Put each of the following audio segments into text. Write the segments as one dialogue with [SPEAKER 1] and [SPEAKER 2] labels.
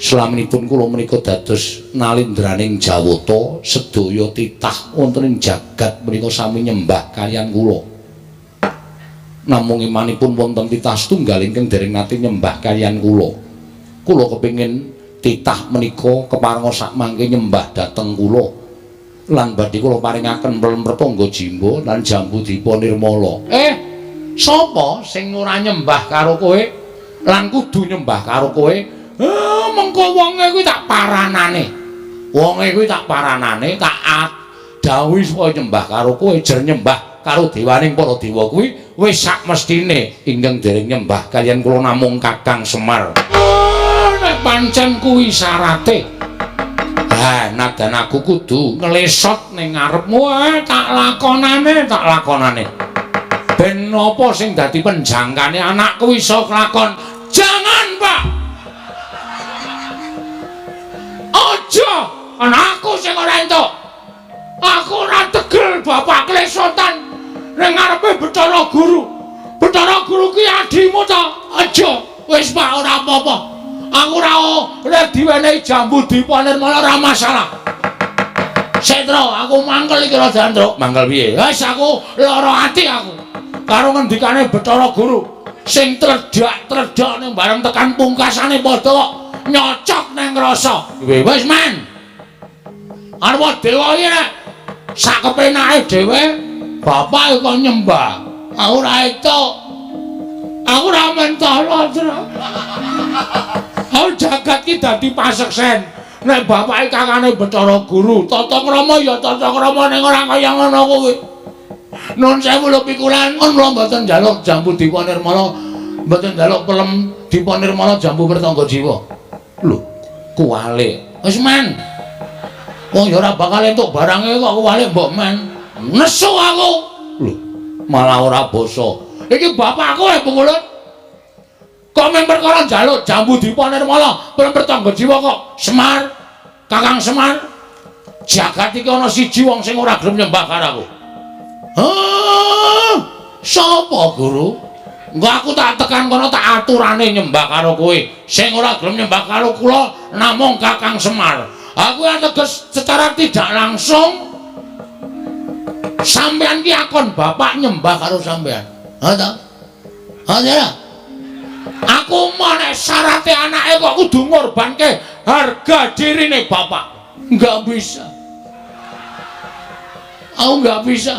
[SPEAKER 1] Slaminipun kula menika dados nalindraning Jawata, sedaya titah wonten ing jagat menika sami nyembah kaliyan kula. Namung imanipun wonten titah setunggal ingkang dereng nate nyembah kaliyan kula. Kula kepengin titah menika keparenga sakmangke nyembah dhateng kula. Lan badhe kula paringaken pelem Pertangga Jimba lan Jambu Dipa Nirmala. Sapa sing ora nyembah karo kowe lan kudu nyembah karo kowe? Mengko wonge kuwi tak paranane. Wonge kuwi tak paranane, tak dawuhi supaya nyembah karo kowe, jer nyembah karo dewaning para dewa kuwi wis sak mestine ingkang dereng nyembah kaliyan kula namung Kakang Semar. Nek pancen kuwi syarate. Ha, nadan aku kudu nglesot ning ngarepmu, tak lakonane, tak lakonane. Ben apa sing dadi penjangkane anakku iso kelakon? Jangan, Pak. Aja, anakku sing ora entuk. Aku ora tegel bapak klesotan ning ngarepe Bathara Guru. Bathara Guru ki adimu ta? Aja. Wis Pak, ora apa-apa. Aku ora diwenehi Jambu Dipa Nirmala ora masalah. Setro, aku mangkel iki rada, Ndruk. Mangkel piye? Wis aku lara ati aku. Karo ngendikane Bathara Guru sing tledhak-tledhak ning bareng tekan pungkasane padha kok nyocok ning rasa. Wis men. Arep dewa iki nek sak kepenake dhewe bapak kok nyembah. Aku ora entuk. Aku ora mentala, Tru. Aku jagat ki dadi paseksen. Nek bapake kakane Bathara Guru, tata krama ya tata krama ning ora kaya ngono kuwi. Nun sewu lho pikulan, kula mboten njaluk Jambu Dipa Nirmala, mboten njaluk pelem Dipa Nirmala Jambu Pertangga Jiwa. Lho, kuwalik. Wis men. Wong ya ora bakal entuk barange kok kuwalik mbok men. Nesu aku. Lho, malah ora basa. Iki bapakku e Pungulun. Kok men perkara njaluk Jambu Dipa Nirmala, pelem Pertangga Jiwa kok Semar, Kakang Semar. Jagat iki ana siji wong sing ora gelem nyembah karo aku. Hah? Sapa, Guru? Engko aku tak tekan kono tak aturane nyembah karo kowe. Sing ora gelem nyembah karo kula namung Kakang Semar. Aku teges secara tidak langsung sampean ki akon bapak nyembah karo sampean. Ha ta? Ha ya? Aku mau nek syarate anake kok kudu ngorbanke harga dirine bapak. Enggak bisa. Aku enggak bisa.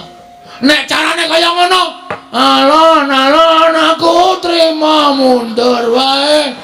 [SPEAKER 1] Nek carane kaya ngono, alon-alon aku trima mundur wae.